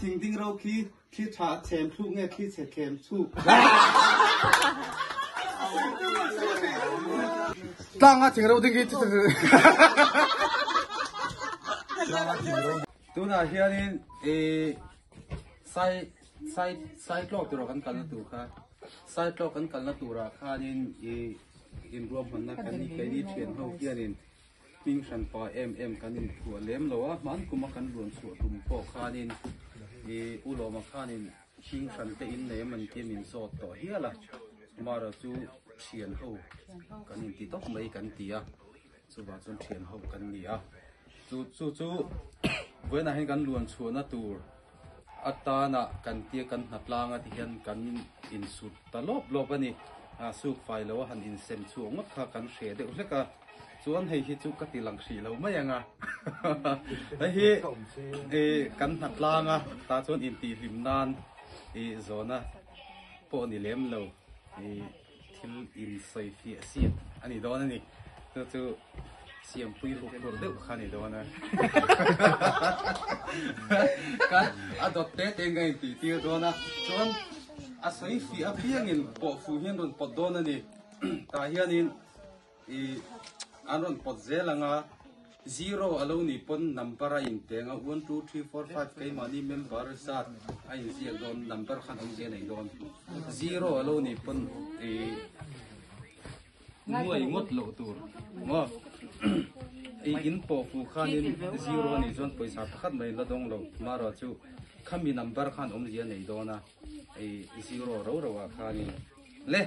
thing ding ro khi thli tha chhem thluk nge thli chhe thlem chhuk? Tlang a thing ro ding khi Tunah hianin i sai sai saitlawk tura kan kalna tur kha saitlawk kan kalna turah khanin i inruahmanna kan ni keini thian ho hianin Hming hran pa em em kan inphuah lem lo a, hman kuma kan luan chhuah tum pawh khanin i U Lawma khanin hming hran te in nei em an tia min zawt tawh hial a, Mara chu thian ho kan inti tawp mai kan ti a, chuvang chuan thian ho kan ni a, chu chu chu vawiinah hian kan luan chhuahna tur atana kan tia kan hnatlang a ti hian kan insut ta lawp lawp a ni, a suk fai lo a han insem chhuah ngawt kha kan hre deuh hlek a. Chuan hei hi chu ka ti lang hrih lo mai ang a, hei hi kan hnatlang a tah chuan intihhlim nan ih zawhna pawh ni lem lo ih thil insawi fiah siat a ni dawn a ni, chu chu siampui huk tur deuh kha a ni dawn a, ka a dawt te te in ka intih tir dawn a, chuan a sawi fiah apiangin pawh fuh hian rawn pawt dawn a ni, tah hianin. I an rawn pawt zel ang a, zero a lo nih pawn number a inteng a, one, two, three, four, five keimahni member zat a inziak dawn, number khan awmzia a nei dawn. Zero a lo nih pawn i nuai ngawt loh tur maw? I in pawh fuh khanin zero a nih chuan pawisa pakhat mai la dawng lo, marawh chu khami number khan awmzia a nei dawn a, i zero ro ro ah khanin le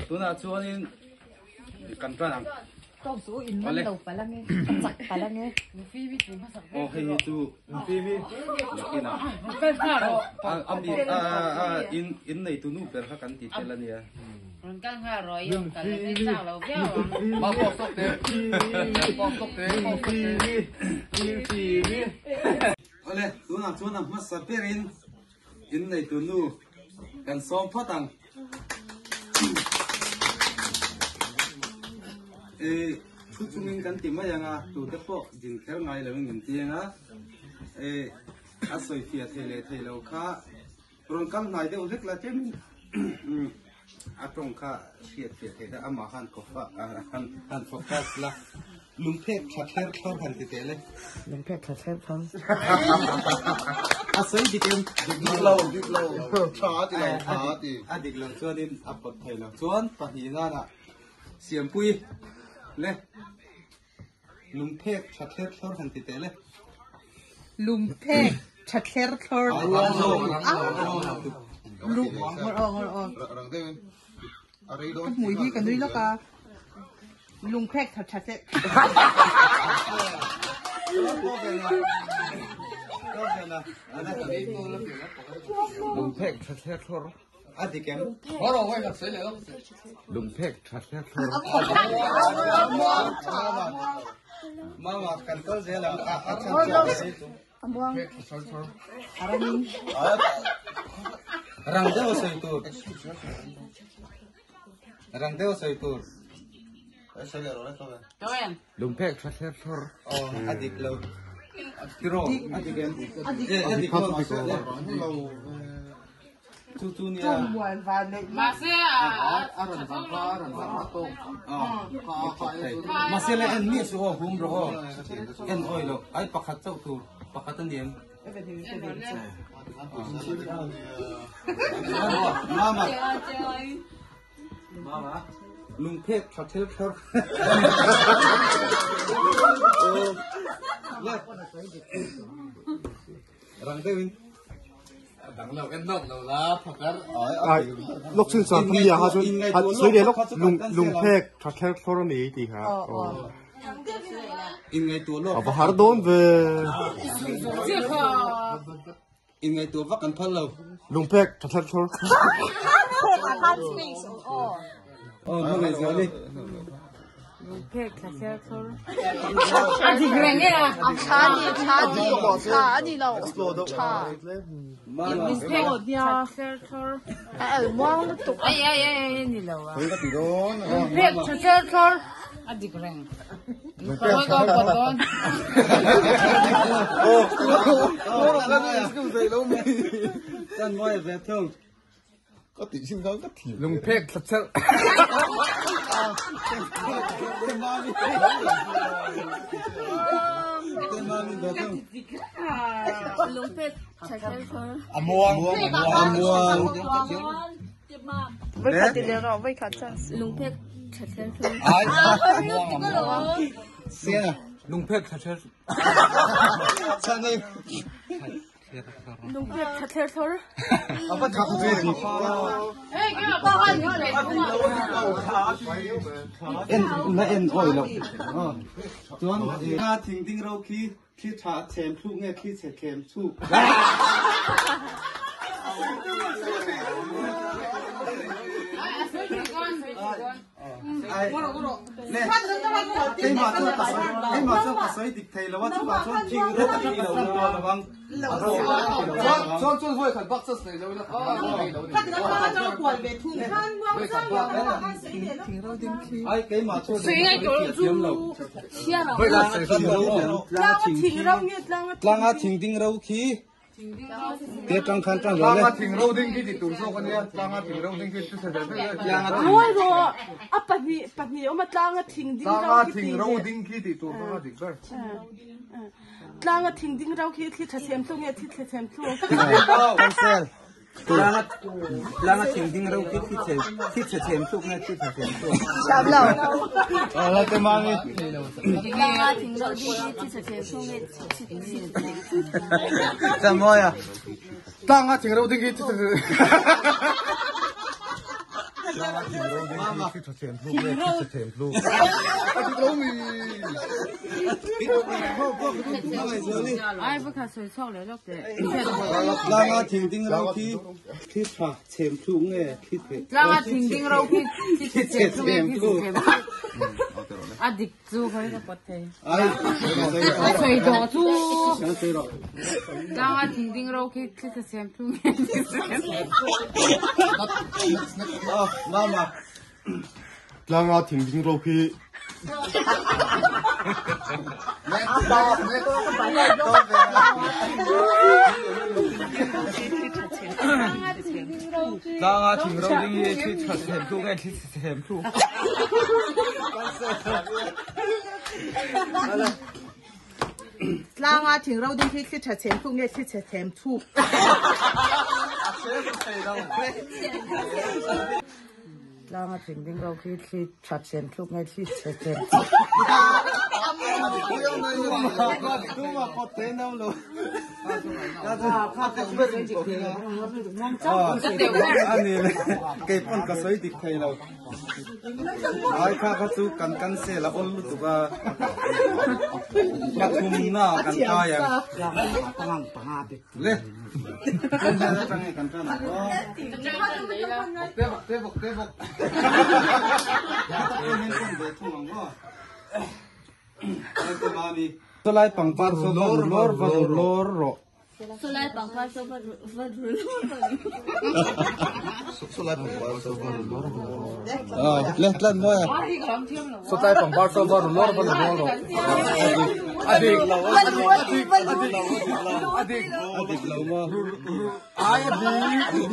tunah chuanin. Kan tan ang. Tawk chu in man lo palh ange, a chak palh ange. Aw hei hi chu nakinah a mi a a in in neitu nu ber kha kan ti tel ania. Ma pawk tawk te pawk tawk te pawk tawk te. Awle tunah chuan a hmasa berin in neitu nu kan sawm phawt ang. E thu chungin kan ti mai anga tute pawh din kher ngai lo in kan ti anga e a sawi fiah thei leh thei lo kha rawn kal hnai deuh hlek la tlem in a tawng kha hriat fiah theih la amah khan kawfa han han focus la lungphek tha thler thlawr han ti teh le lungphek tha thler thlawr a sawi dik em dik lo dik lo tha ti lo tha ti a dik lo chuanin a pawt thei lo chuan pahnih nana siampui le lungphek tha thler thlawr han ti teh le lungphek tha thler thlawr lung ngawr aw ngawr aw ka hmui hi ka nui lawk a lungphek tha tha teh lungphek tha thler thlawr a dik em lungphek tha thler thlawr mama kan kal zel ang a a chan Rang deuh sawi tur. Rang deuh sawi tur. Lungphek tha thler thlawr. Aw, a dik lo. Tiraw, a dik em? A dik lo. Chu chu nia. Mahse a rawn vang kha a rawn vang a tawk. Mahse le en mi su aw hum rawh aw. En awi lo. Ai pakhat chauh tur. Pakhat a ni em? Mama. Mama. Lungphek tha thel thlawr. Rang deuhin. Lok chin chuan phun nia ha chuan sawi leh lawk lung lungphek tha thler thlawr a ni tih kha a va har dawn ve Inngaihtuah vak an phal lo. Lungphek tha thler thlawr. Aw hmangaih zual i. Lungphek thla thler thlawr. A dik reng e a. A tha ni tha ni tha a ni lo tha. Lungphek thla thler thlawr. A el muang lutuk. Ai ai ai ni lo a. Lungphek thla thler thlawr. A dik reng. Kawi ka pawt dawn. Kan mawi ve thung. Ka tih chin khan ka thiam. Lungphek thla chelh. Lungphek thla chelh thur. A muang. A muang. Voi khat ti leh rawh, voi khat chance. Lungphek thla chelh thur. Ai. A muang. Sian a. Lungphek thla chelh. Chan ei. Lungphek thla thler thlawr. A va dik ve. En na en oi lo. Chuan nga thing ding ro khi thli tha chhem thluk nge thli chhe thlem thluk. Keimah chuan ka sawi keimah chuan ka sawi dik thei lo a chuvah chuan thing ro ti lo dawn lo ang. Chuan chuan vawi khat bak chance nei lo ila kha nei lo ni. Ai keimah chuan thiam lo. Vawi khat sawi Thing ro tlanga thing ding ro khi te tang khan tang lo le. Tlanga thing ro ding khi ti tur zawk ania tlanga thing ro ding khi chu chhe ve ve. Ngawi rawh, a pahnih pahnih awm a tlanga thing ding ro Tlanga khi thing tih ro leh ding khi ti tur zawk a dik ber. Tlanga thing ding ro khi thli tha sem thluk nge thli thli sem thluk. Cancel. Tlanga tlanga thing ding ro khi thli chhe thli chhe chhem thluk nge thli tha chhem thluk. Thiam lo. Ala te mami. Tlanga thing ro ding khi thli chhe chhem thluk nge thli thli Chamoya. Tlanga thing ro ding khi thli chhe Tlanga thing ro ding khi thli tha chhem thluk nge thli chhe chhem thluk. A dik lo mi. Ai va kha sawi chhuak leh lawk teh. Tlanga thing ding ro khi thli tha chhem thluk nge thli the. Tlanga thing ding ro khi thli chhe chhem thluk nge thli chhe chhem thluk. A dik chu khawi ka pawt thei. Ai. A sawi tawh chu. Kan sawi rawh. Tlanga thing ding ro khi thli chhe chhem thluk nge thli chhe chhem thluk. Oh, mama. Tlanga thing ding ro khi Tlanga thing ro ding hi thli tha chhem thluk nge thli chhe chhem thluk. Tlanga thing ro ding khi thli tha chhem thluk nge thli chhe chhem thluk. Tlanga thing ding ro khi thli tha chhem thluk nge thli chhe chhem thluk. Tuma pot te nam lo. Ani le kei pon ka sawi dik thei lo. Ai kha kha chu kan kan se la ol lutuk a. Pathum na kan kai ang. Le. Kan hian atang nge kan tan ang aw. Te bawk te bawk te bawk. Chulai pangpar saw va ru lawr va ru lawr rawh. Chulai pangpar saw va ru va ru lawr va ru. Chulai pangpar saw va ru lawr va ru lawr. Le tlan mawi a. Chulai pangpar saw va ru lawr va ru lawr rawh. A dik. A dik. A dik. A dik. A dik lo maw. Ai a dik.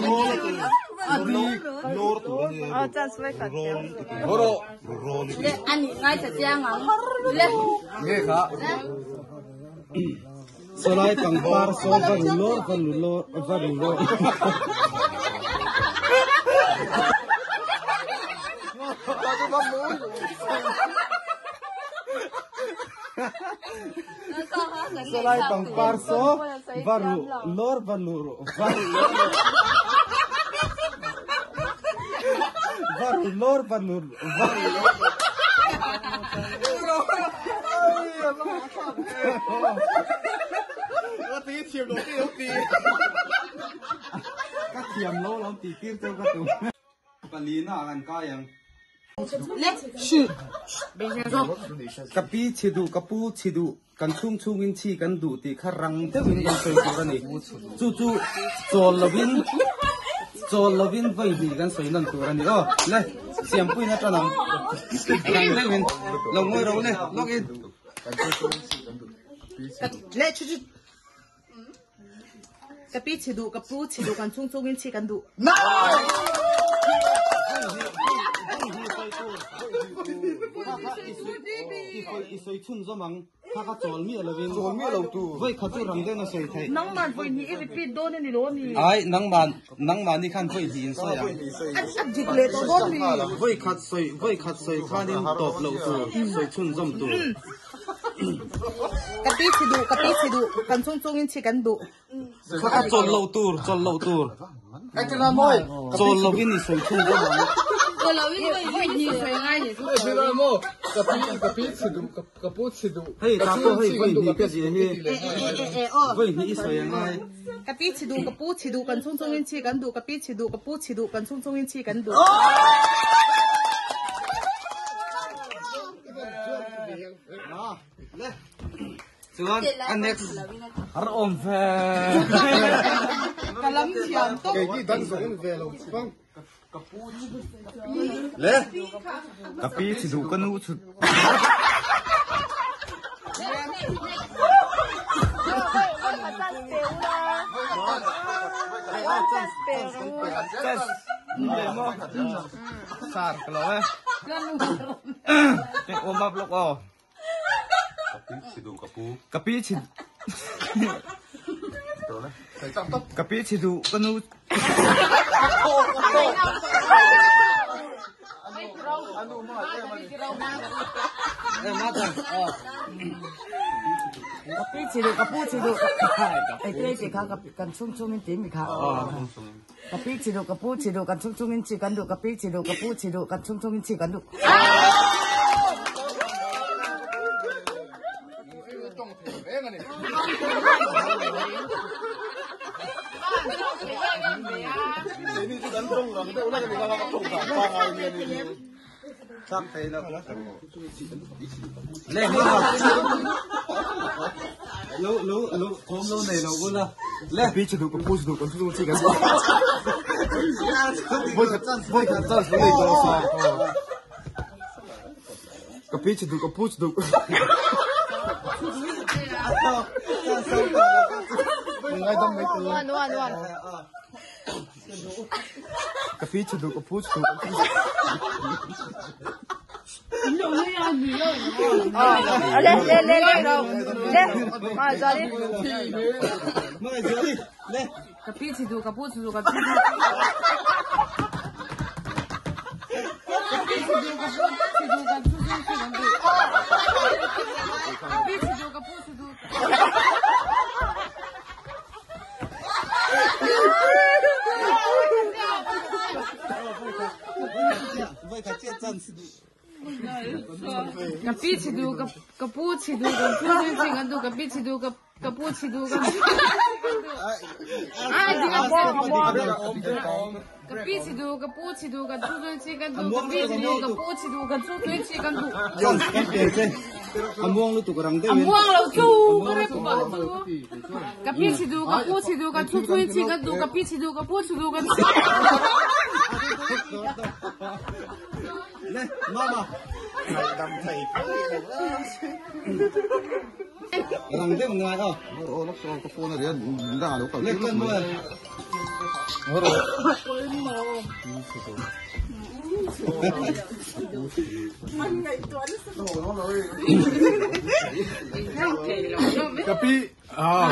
A dik. Lawr tur a nia. Oh, chance vai khat. Rawl ti tur. Rawh. Rawl. Le ani ngai cha chiang ang. Le. Nge kha. Chulai pangpar saw va ru lawr va ru lawr va ru lawr. Chulai pangpar saw va ru lawr va lu va ru va ru lawr va lu va ru lawr. Ka ti thiam lo ti lo ti. Ka thiam lo lo ti tir cheu ka tum. Palina kan kai ang. Ka pi chhi duh ka pu chhi duh kan chhung chhungin chhi kan duh tih kha rang deuhin kan sawi tur a ni. Chu chu chawl lovin chawl lovin vawi hnih kan sawi nawn tur a ni aw. Le. Siampuiin a ṭan ang. Rang deuhin lo ngawi ro le lawk in. Le chu chu. Ka pi chhi duh, ka pu chhi duh, kan chhung chungin chhi kan duh. I sawi chhun zawm ang. Kha kha chawl miah lovin. Chawl miah lo tu. Vawi khat chu rang deuhin a sawi theih. Nangman vawi hnih i repeat dawn a ni lo mi? Ai, nangman, nangmahni khan vawi hnih in sawi ang. A dik leh tawh dawn mi? Vawi khat sawi, vawi khat sawi khanin tawp loh tur, sawi chhunzawm tur. Ka pi chhi duh, ka pi chhi duh, kan chhung chungin chhi kan duh. Kha kha chawl loh tur, chawl loh tur. Chawl lovin i sawi chhunzawm ang. Hei ta pawh hei vawi hnih ka zia hi, vawi hnih i sawi a ngai. Ka pi chhi duh, ka pu chhi duh, kan chhung chungin chhi kan duh, ka pi chhi duh, ka pu chhi duh, kan chhung chungin chhi kan duh. Chuan a next har awm ve. Ka lam thiam tawp. Kei hi dan zawng ve lo bang. Le ka pi chi duh ka nu chu. Sar ka lo e. Eng awm bap lawk aw. Ka pi chhi duh ka pu. Ka pi chhi Ka pi chhi duh ka nu. Ka pi chhi duh ka pu chhi duh. Ei te ti kha kan chhung chhung in ti mi kha. Ka pi chhi duh ka pu chhi duh kan chhung chhung in chhi kan duh ka pi chhi duh ka pu chhi duh kan chhung chhung in chhi kan duh. Lo lo lo thawm lo nei lo ula le Pi chhi duh ka pu chhi duh kan chhung chhi kan duh. Voi khat voi khat chance lo nei tawh sa. Ka pi chhi duh ka pu chhi duh. Ngai dam mai tu. One one one. Ka pi chhi duh ka pu chhi duh. Le le le le le ma jali. Ma jali le. Ka pi chhi duh ka pu chhi duh ka pu Ka pi chhi duh ka pu chhi duh kan chhung chhung chhi kan duh. Ka pi chhi duh ka pu chhi duh. Ka pi chhi duh ka pu chhi duh kan chhung chhung chhi kan duh ka pi chhi duh ka ka pu chhi duh kan chhung chhung chhi kan duh. Ai ding a Ka pi chhi duh ka pu chhi duh kan chhung chhung chhi kan duh ka pi chhi duh ka pu chhi duh kan chhung chhung chhi kan duh. A muang lutuk rang deuh A muang lo chu ka rep pah chu. Ka pi chhi duh ka pu chhi duh kan chhung chhung chhi kan duh ka pi chhi duh ka pu chhi duh kan Le mama. Rang deuh ngai aw. Ka phone a rian dang a lo kal Le kan mo. Ka pi ah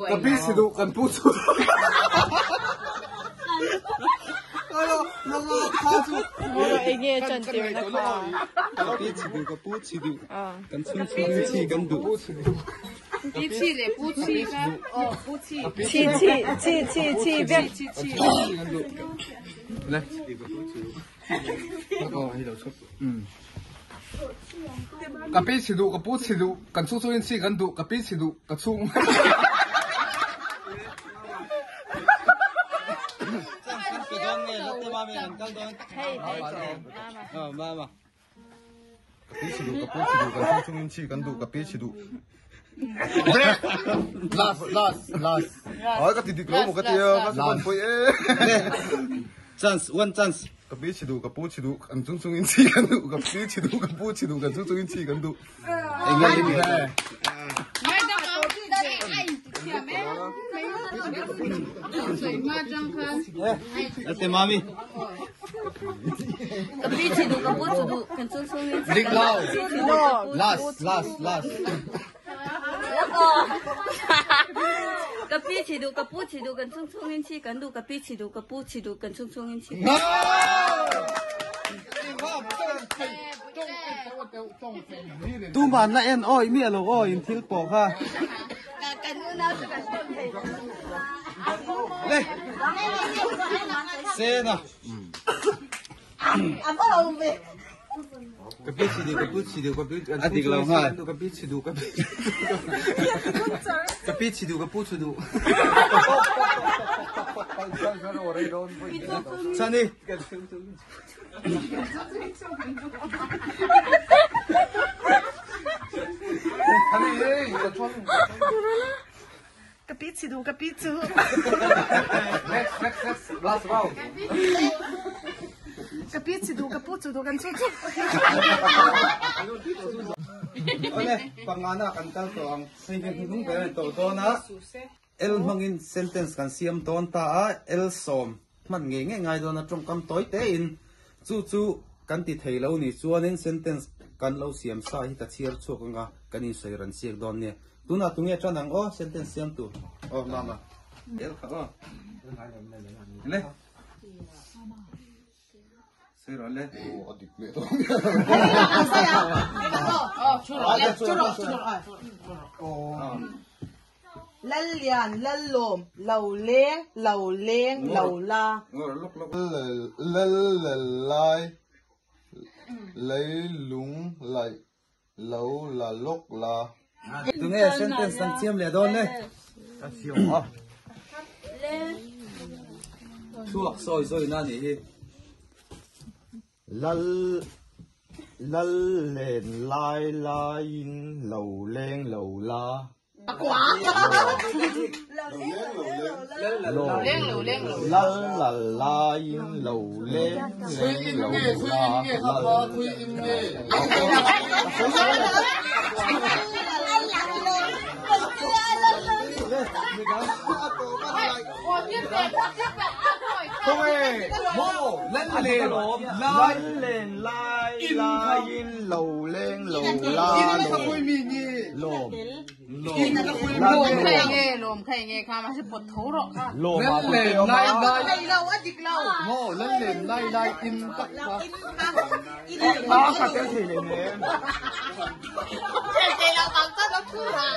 ka pi chhi duh kan pu chu. Ka pi chhi duh ka pu chhi duh kan chhung chhung chhi kan duh. Pi chhi leh pu chhi kha. Chhi chhi chhi chhi chhi vek. Chhi chhi. Le. Ka pi chhi duh ka pu chhi duh kan chhung chhungin chhi kan duh ka pi chhi duh ka chhung. Ka pi chhi duh ka pu chhi duh kan chhung chhungin chhi kan duh ka pi chhi duh. Last last last. Ai ka ti dik lo maw ka tia ka sawn pawih e. Chance, one chance. Ka pi chhi duh, ka pu chhi duh, kan chung chungin chhi kan duh, ka pi chhi duh, ka pu chhi duh, kan chung chungin chhi kan duh. Enge i ni? Ate mami. Ka pi chhi duh, ka pu chhi duh, kan chung chungin chhi Dik lo. Last, last, last. Ka pi chhi duh, ka pu chhi duh, kan chung chungin chhi kan duh, ka pi chhi duh, ka pu chhi duh, kan chung chungin chhi. Tuman la en awi miah lo aw in thil pawh kha. Le. Sena. Ka pi chhi duh, ka pu chhi duh, ka pi A dik lo nghal. Ka pi chhi duh, ka pi Ka pi chhi duh, ka pu chhi duh. Chani. Ka pi chhi duh, ka pi chu. Next, next, next. Last round. Ka pi chhi duh, ka pu chu duh, kan chu chu. Awle, pangana kan kal tawh ang. Hei hi hnung ber a ni tawh dawn a. L hmangin sentence kan siam dawn ta a, L sawm hman ngei ngei ngai dawn a tawngkam tawi tein chu chu kan ti thei lo ni chuanin sentence kan lo siam sa hi ka chhiar chhuak anga kan insawi ran siak dawn nia. Tunah tunge tan ang aw sentence siam tur aw mama L kha aw le. Sawi rawh le. A dik leh dawn. Lallian, Lallawm, lo leng, lo leng, lo la. Lal lel lai, leilung laih, lo la lawk la. Tunge sentence kan siam leh dawn le. Ka siam a. Thuak sawi zawi na nih hi. Lal lal len lai laiin lo leng lo la. Lal lal laiin lo leng leng lo la. Lal Lal len lai laiin lo leng lo la lawm Lawm kha enge kha mahse pawt tho rawh kha. Lawm a len lai lai Nei lo a dik lo. Maw lal len lai lai in tak kha. A ka tel thei leh nen. Thei lo bang ta lo thu ra.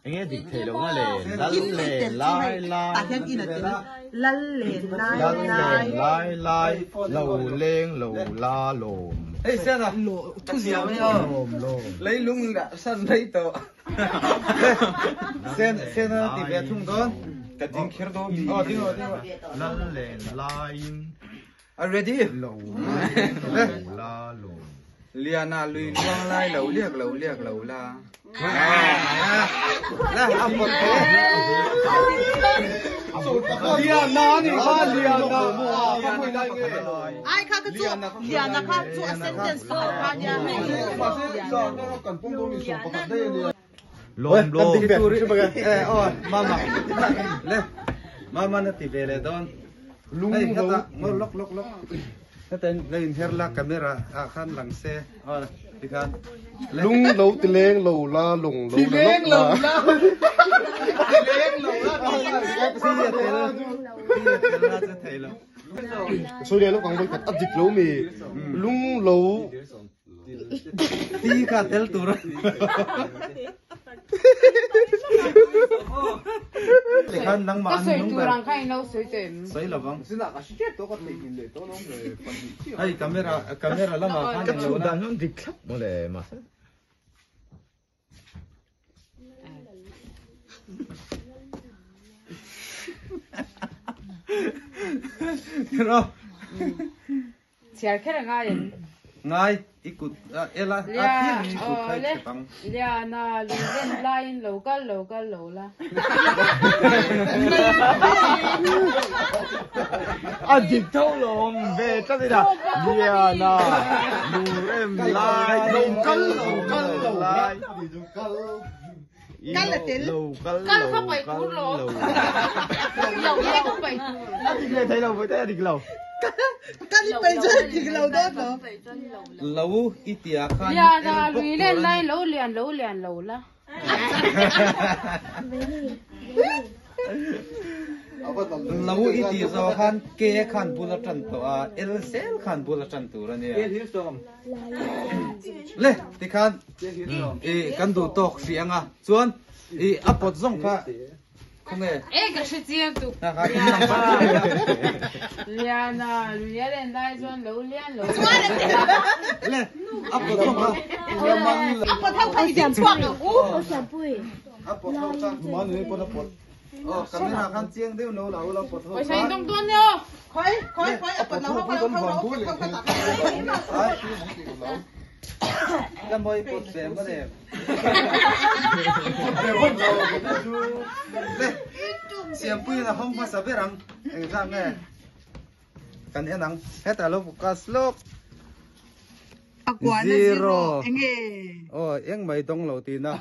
Enge dik thei lo nga le lal len lai lai. Tah hian in a tel lal len lai Lal lai. len lai lai lo leng lo la lawm. Hei Sena. Thu ziah mai aw. Lawm lawm. Leilung lah san rei tawh. Sen Sena ti ve thung dawn. Ka ding kher dawn mi. Aw ding aw ding aw. Lal len laiin A ready. lo leng lo la lawm. Liana lui luang lai lo liak lo liak lo la. La a pawt tho. Liana ni kha Liana. Ka hmui lai nge. Ai kha ka chu Liana kha chu a sentence pakhat kha nia hei. Lawm lawm. Eh aw mama. Le. Mama na ti ve leh dawn. Lung Hei lo. heta ngawr lawk lawk lawk. Heta in la in her la camera ah khan lang se. Aw tikhan. Le. Lung lo ti leng lo la lung lo la lawk la. Leng lo la. Ti a tel. Ti a tel la chu thei lo. Sawi leh lawk ang vawi khat a dik lo mi. Lung lo. Ti kha tel tur. Tikhan nangmah Ka an sawi nung tur ber. ang kha in lo sawi tawh em? Sawi lovang. Hei camera camera lamah khan Ka in chhu lo la. dan hian dik thlap mawle mahse. Ro. Chhiar kher a ngai em? Ngai i kut ela a piang in i kut kha i chep ang. Liana lunglen laiin lo kal lo kal lo la. A dik tho lo awm ve tlat ina Liana lungrem lai lo kal lo kal lo la. Kal a tel. Lo kal Kal lo kha paih kal tur lo. lo. Lo nge ka paih tur. A dik leh thei lo vawi te a dik lo. Kal i paih chuan a dik lo dawn lo. Lo i tia khan Liana el bawk lui tur len a ni. lai lo lian lo lian lo la. Lo i tih zawh khan ke khan bul a tan tawh a, el zel khan bul a tan tur a nia. Le tikhan i kan duh tawk hrih anga chuan i a pawt zawng kha khawnge. E ka hre chiang tuk. Liana lui a len lai chuan lo lian lo. Le a pawt zawng kha. A pawt ho kha i siam chhuak ang u. A pawt ho kha. Aw camera khan chiang deuh lo la ula pawt ho kha. Pawisa in dawng dawn nia aw. Khawi khawi khawi a pawt lo ho kha lo tho rawh pawt ho kha tak. Ka mawi pawt ve maw le. Le Siampuiin a hawng hmasa ber ang engzah nge kan en ang hetah lo focus lawk. A kuahna zero enge? Aw eng mai dawng lo tihna.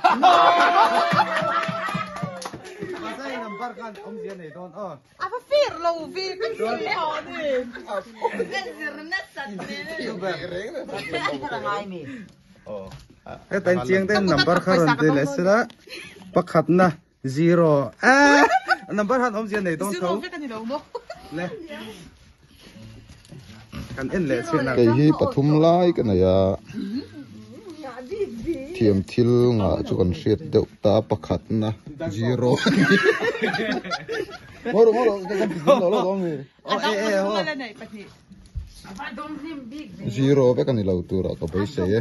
Mahse i number khan awmzia nei dawn aw. A va fir lo ve kan sawi tawh a ni. Kan zir nasat nen. Heta in chiang deuh number kha rawn ti leh sela pakhatna zero eh number khan awmzia nei dawn tho. Zero vek a ni lo maw? Le kan en leh chhin ang. Kei hi pathum lai ka nei a, thiam thil ngah chu kan hriat deuh ta pakhatna zero a ni. Ngawi rawh ngawi rawh kan ti zing lo lo dawn mi. A dang pathum a la neih pahnih. Zero vek a ni lo turah ka beisei e.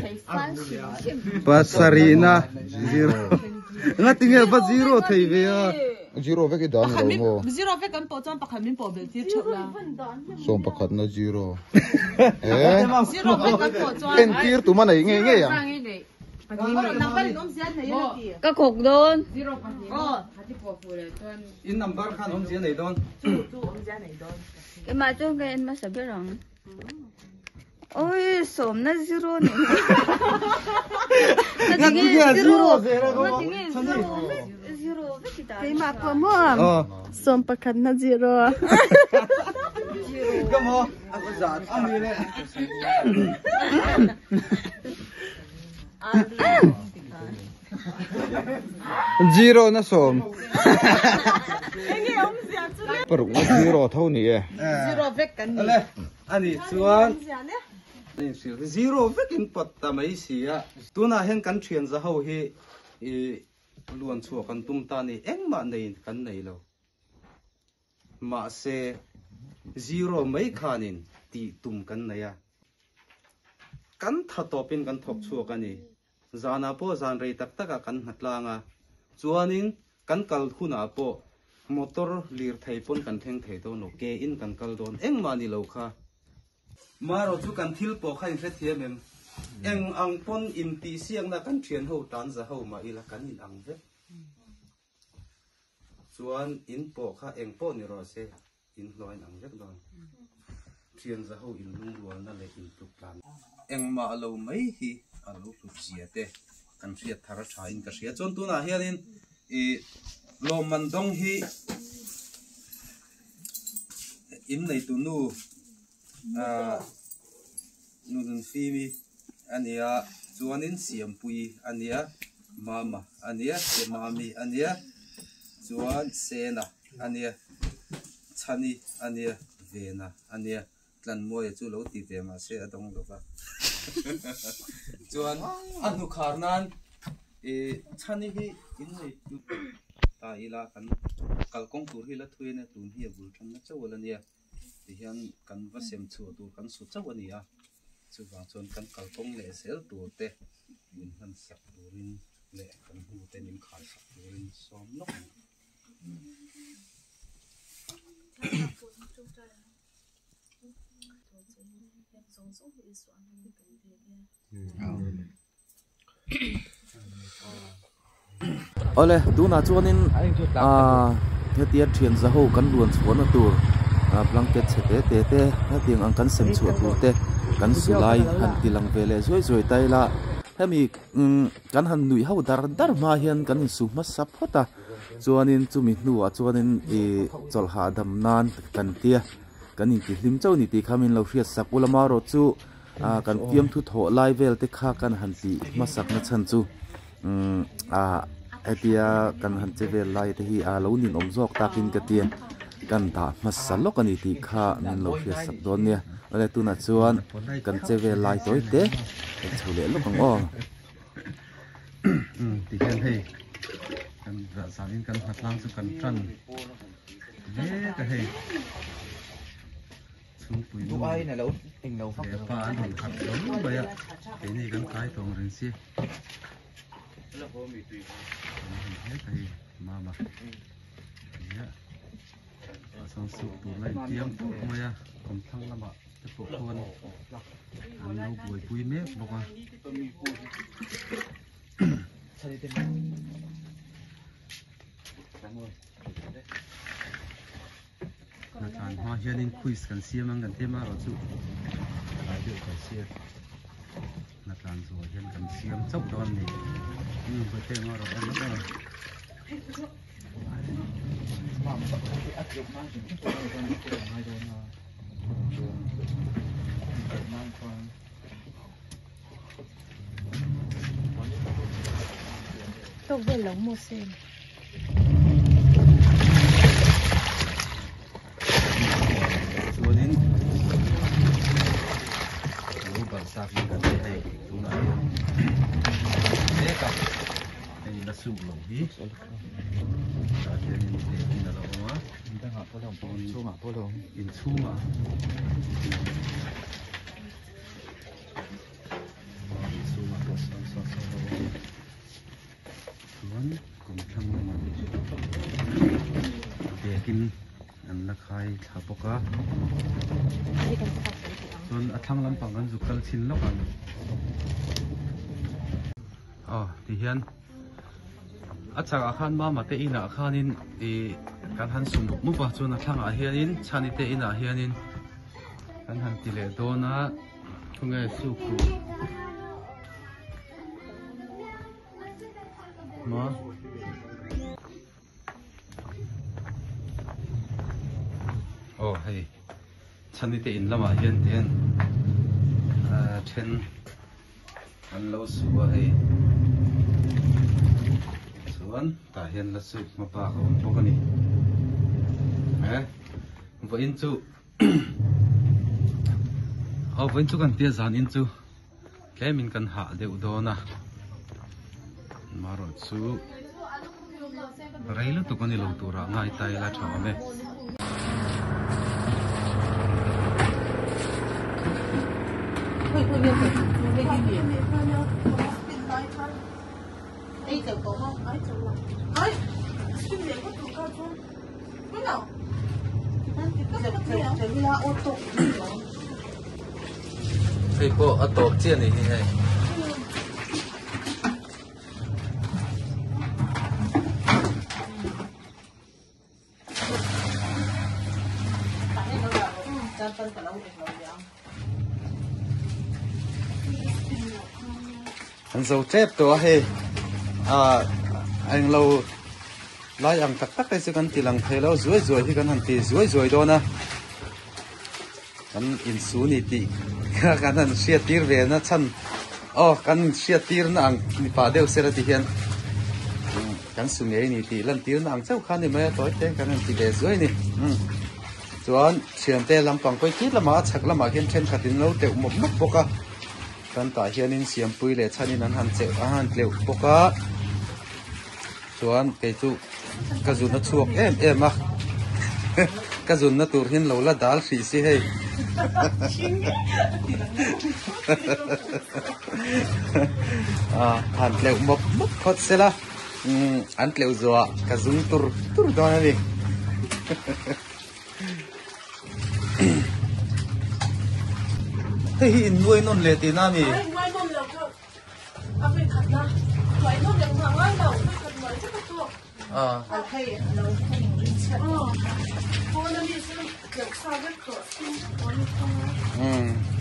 Pasarihna zero. Ngatinge va zero thei ve a. Zero vek i dan lo maw? Zero vek kan pawh chuan pakhat min pawh belh tir theuh la. Sawm pakhatna zero. Eh? Zero vek kan pawh chuan. Entir tuma nei ngei ngei ang. Ka khawk dawn. In number khan awmzia nei dawn. Keimah chuan ka en hmasa ber ang. Oi, sawmna zero ni. Ngatinge zero zero ko. Ngatinge zero vek zero vek i dan. Keimah pawh maw? Sawm pakhatna zero. Ka maw? Ani le. Zero na sawm. Paruk na zero tho ni e. Zero vek kan ni. Ale, ani chuan zero vek in pawt ta mai si a. Tunah hian kan thian za ho hi i luan chhuah kan tum ta ni engmah nei kan nei lo. Mahse, zero mai khanin tih tum kan nei a. Kan tha tawpin kan thawk chhuak a ni. Zanah pawh zan rei tak takah kan hna tlang a, chuanin kan kal hunah pawh motor lirthei pawn kan thleng thei dawn lo, ke in kan kal dawn engmah ni lo kha. Marawh chu kan thil pawh kha inhrethiam em? Eng ang pawn intihsiakna kan thian ho tan za ho mah ila kan in ang vek. Chuan in pawh kha eng pawh ni rawh se, in hlawh a inang vek dawn. Thian za ho in lungrualna leh in tluk tlan. Engmah lo mai hi a lo hlut zia te kan hriat thar a tha in ka hria. Chuan tunah hianin i lawmman dawng hi in neitu nu nu Nunfimi a nia, chuanin Siampuii a nia, Mama a nia, Mami a nia, chuan Sena a nia, Chhani a nia, Vena a nia, Tlanmawia chu lo ti ve mahse a dawng lo va. Chuan a hnu khar nan ih Chhani hi in nei ta ila kan kalkawng tur hi la thui a nia, tun hi a bul tanna chauh a la nia. Tihian kan va sem chhuah tur kan su chauh a ni a, chuvang chuan kan kalkawng leh zel tur te min hman sak turin leh kan hnu te min khai sak turin sawm lawk ang. Awle tunah chuanin aaa hetia thian za ho kan luan chhuahna tur ah blanket chhe te te te hetiang ang kan sem chhuah tur te kan su lai han ti lang ve leh zuai zuai ta ila hemi umm kan han nuih ho dar dar hma hian kan insu hmasa phawt a chuanin chumi hnuah chuanin ih chawlh hahdam nan kan tia kan intihlim chauh a ni tih kha min lo hriat sak ula marawh chu. Ah kan fiamthu thawh lai vel te kha kan han tih hmasak na chhan chu umm ah hetia kan han che vel lai te hi a lo ninawm zawk takin ka tia kan dah hmasa lawk a ni tih kha min lo hriat sak dawn nia awle tunah chuan kan che vel lai tawi te kan chho leh lawk ang aw. Umm tihian hei kan zanin kan hmatlang chu kan tan mek a hei. Chhungpui nu leh pa an rawn khat hlawm mai a, keini kan tlai tawng reng si. Kan han hle ta hi mama nia ah chuan soup tur la intiam fur mai a, kawmthlang lamah te pawh khuan an lo buaipui mek bawk a. Hnatlan hma hianin quiz kan siam ang kan ti a erawh chu tlai deuh kan siam hnatlan zual hian kan siam chauh dawn a ni umm vawite eng erawh en lawk a. Tawk vel lo maw sen. Chuanin lo balh sak in kan nei hei tunah hian mek a hei la suk loh hi tah hianin tekin a lo awm a inchhungah inchhungah pawh sawn sawn sawn a lo awm a. Chuan kawmthlang lamah bag-in an la khai thla bawk a chuan a thlang lampang kan zuk kal chhin lawk ang aw ti hian a chakah khan mama te inah khanin ih kan han sum mup mup a chuan a thlangah hianin chhani te inah hianin kan han ti leh dawn a khawnge suk tur. Maw? Aw hei chhani te in lamah hian ti hian ah then an lo su a hei chuan tah hian la suk hma bak a awm bawk a ni he vawiin chu aw vawiin chu kan tia zan in chu. Tlemin kan hah deuh dawn a, marawh chu rei lutuk a ni lo turah ngai ta ila tha awm e. Hei pawh a tawp chiah a nih hi hei. An zo tep tawh a hei ah englo lai ang tak tak te chu kan ti lang thei lo zuai zuai hi kan han ti zuai zuai dawn a kan insu ni tih kha kan han hriat tir ve na chhan aw kan hriat tir na ang ni pah deuh sela ti hian kan su ngei ni tih lan tir na ang chauh kha a ni mai a tawi te kan han ti ve zuai a ni. Chuan thiante lampang pawi tir lamah a chhak lamah khian thenkhat in lo teuh mawp mawp bawk a kan tah hianin siampui leh chhanin an han cheuh an han tleuh bawk a chuan kei chu ka zun a chhuak em em a ka zun na tur hian lo la dal hrih si hei ah han tleuh mawp mawp phawt sela umm an tleuh zawhah ka zung tur tur dawn a ni. Hei hi in nuai nawn leh tihna a mi? Ai nuai nawn lo kha a vei khatna nuai nawn leh nghah ngai lo vei khat nuai vek a tawk. Ah. Hei a lo ring chhiat tawh. Pawn a mi chu tleuh sa vek tawh. Umm.